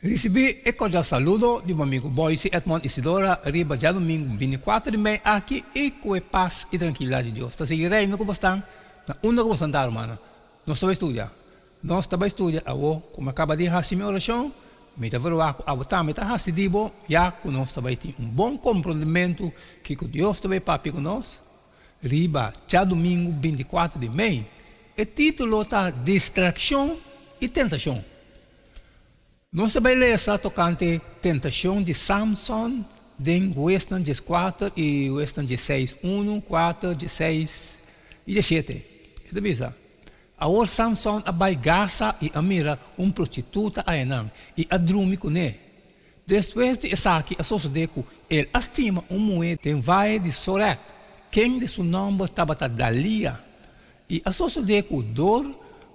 Risibí e kordial saludo di bo amigu Boyce Edmond Isidora riba djadumingu bintikuater di mei aki i ku e pas i trankilidat di Dios ta sigui reina ku bosnan na unda ku bosnan ta rumannan. Nos ta bai studia. Nos ta bai studia awo ku mi a kaba di hasi mi orashon, mi ta verwagt ku abo tambe ta hasi di bo ya ku nos ta bai tin un bon komprondementu kiko Dios ta bai papia ku nos riba djadumingu bintikuater di mei. E titulo ta Distrakshon i Tentashon. Nos ta bai lesa tokante tentashon di Samson den Huesnan dieskuater i Huesnan diesseis, unu, kuater, diesseis i diesshete. E ta bisa, Awor Samson a bai Gaza i a mira un prostituta ayanan i a drumi kuné. Despues di esaki a sosodé ku el a stima un muhé den vaye di Sorek, kende su nòmber tabata Dalia. I a sosodé ku dor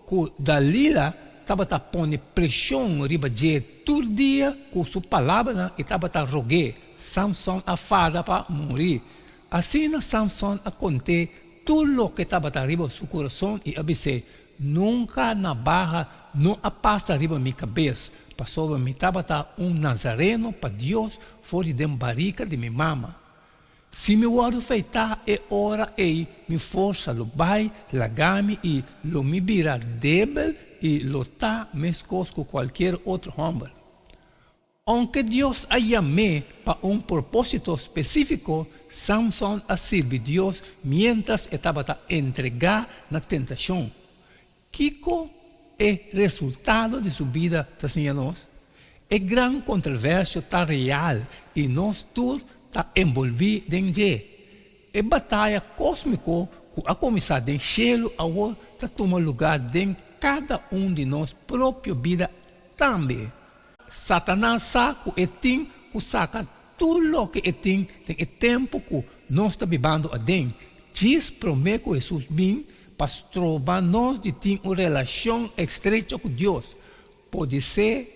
ku Dalila tabata pone preshon riba dje tur dia ku su palabranan i tabata rog'é, Samson a fada pa muri. Asina Samson a kont'é tur loke tabata riba su kurason i a bis'é, Nunka nabaha no a pasa riba mi kabes, pasobra mi tabata un nazareno pa Dios for di den barika di mi mama. Si mi wòrdu feitá e ora ei mi forsa lo bai laga mi i lo mi bira debel i lo ta meskos ku kualkier otro hòmber. Ounke Dios a yam'é pa un propósito spesífiko, Samson a sirbi Dios miéntras e tabata entregá na tentashon. Kiko e resultado di su bida ta siña nos? E gran kontroversio ta real i nos tur ta enbolbí den dje. E bataya kósmiko ku a kuminsá den shelu awor ta tuma lugá den kada un di nos propio bida tambe. Satanas sa ku e tin ku saka tur loke e tin den e tempu ku nos ta bibando aden, djis promé ku Hesus bin pa stroba nos di tin un relashon estrecho ku Dios. Podisé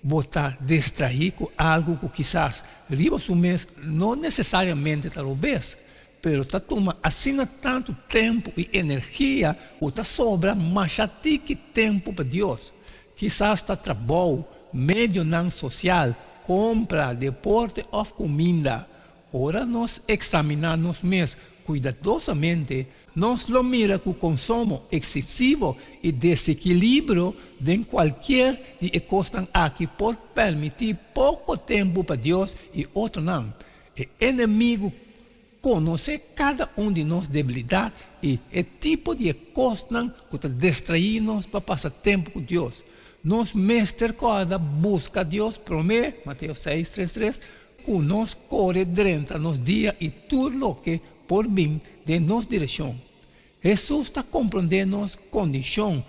bo ta distraí ku algu ku kisas riba su mes no nesesariamente ta robes, pero ta tuma asina tantu tempu i energia ku ta sobra masha tiki tempu pa Dios. Kisas ta trabou, medionan sosial, kompra, deporte òf kuminda. Ora nos eksaminá nos mes kuidadosamente, nos lo mira ku konsumo eksesivo i desekilibrio den kualkier di e kosnan aki por permití poko tempu pa Dios i otronan. E enemigu konosé kada un di nos debilidat i e tipo di e kosnan ku ta distraí nos pa pasa tempu ku Dios. Nos mester kòrda buska Dios promé, Mateo seis, tres, tres, ku nos kore drenta nos dia i tur loke por bin den nos direkshon. Hesus ta komprondé nos kondishon,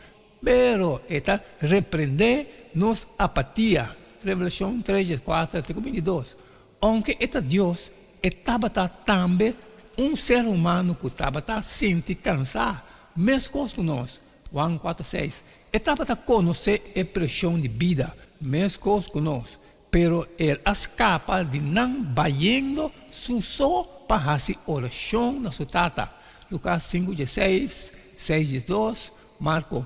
pero e ta reprendé nos apatia, Revelashon tres, dieskuater te ku bintidos. Ounke e ta Dios, e tabata tambe un ser humano ku tabata sinti kansá, meskos ku nos, Juan kuater seis. E tabata konosé e preshon di bida, meskos ku nos, pero el a skapa di nan bayendo su so pa hasi orashon na su Tata, Lukas sinku dieseis, seis diesdos, Marko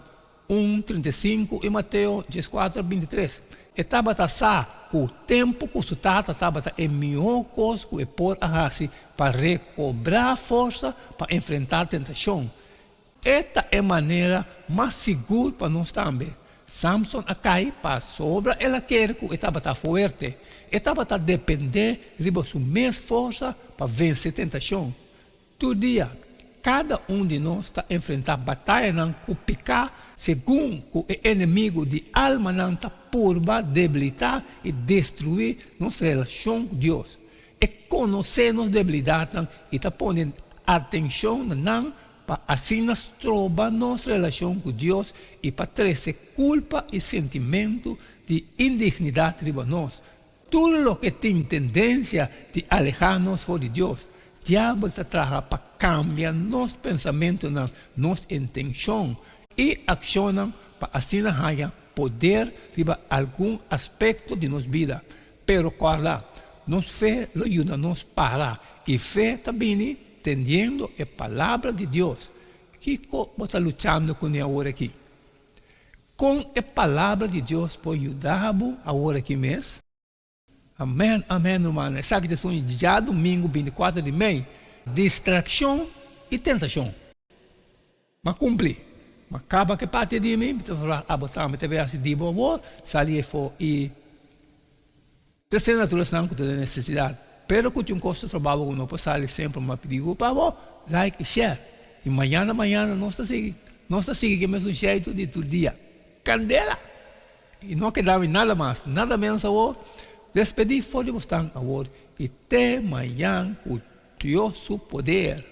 Un 35 i Mateo 14 23. E tabata sa ku tempu ku su tata tabata e mihó kos ku e por a hasi pa rekobrá forsa pa enfrentá tentashon. E ta e manera mas sigur pa nos tambe. Samson a kai pasobra el a kere ku e tabata fuerte. E tabata dependé riba su mes forsa pa vense tentashon. Tur dia, kada un di nos ta enfrentá batayanan ku piká segun ku e enemigu di almanan ta purba debilitá i destruí nos relashon ku Dios. E konosé nos debilidatnan i ta pone atenshon na nan pa asina stroba nos relashon ku Dios i pa trese kulpa i sentimentu di indignidat riba nos. Tur loke tin tendensia di alehá nos for di Dios, Diabel ta traha pa kambia nos pensamentunan, nos intenshon i akshonnan pa asina haña poder riba algun aspekto di nos bida. Pero kòrda, nos fe lo yuda nos para, i fe ta bini tendiendo e Palabra di Dios. Kiko bo ta luchando kuné awor aki? Kon e Palabra di Dios por yuda bo awor aki mes? Amèn, amèn, rumannan. Esaki ta esun djadumingu bintikuater di mei. Distrakshon i tentashon. M'a kumpli. M'a kaba ku e parti di mi, mi ta verwagt abo tambe ta bai hasi di bo awor, sali efo i trese na tur esnan ku ta den nesesidat. Pero ku tin un kos ta troba bo ku no por sali semper, m'a pidi bo pa bo like i share. I mañana mañana nos ta sigui. Nos ta sigui ku e mesun sheitu di tur dia. Kandela! I no a keda mi nada mas, nada menos awor. Despedí for di bosnan awor i te mañan ku Dios su poder.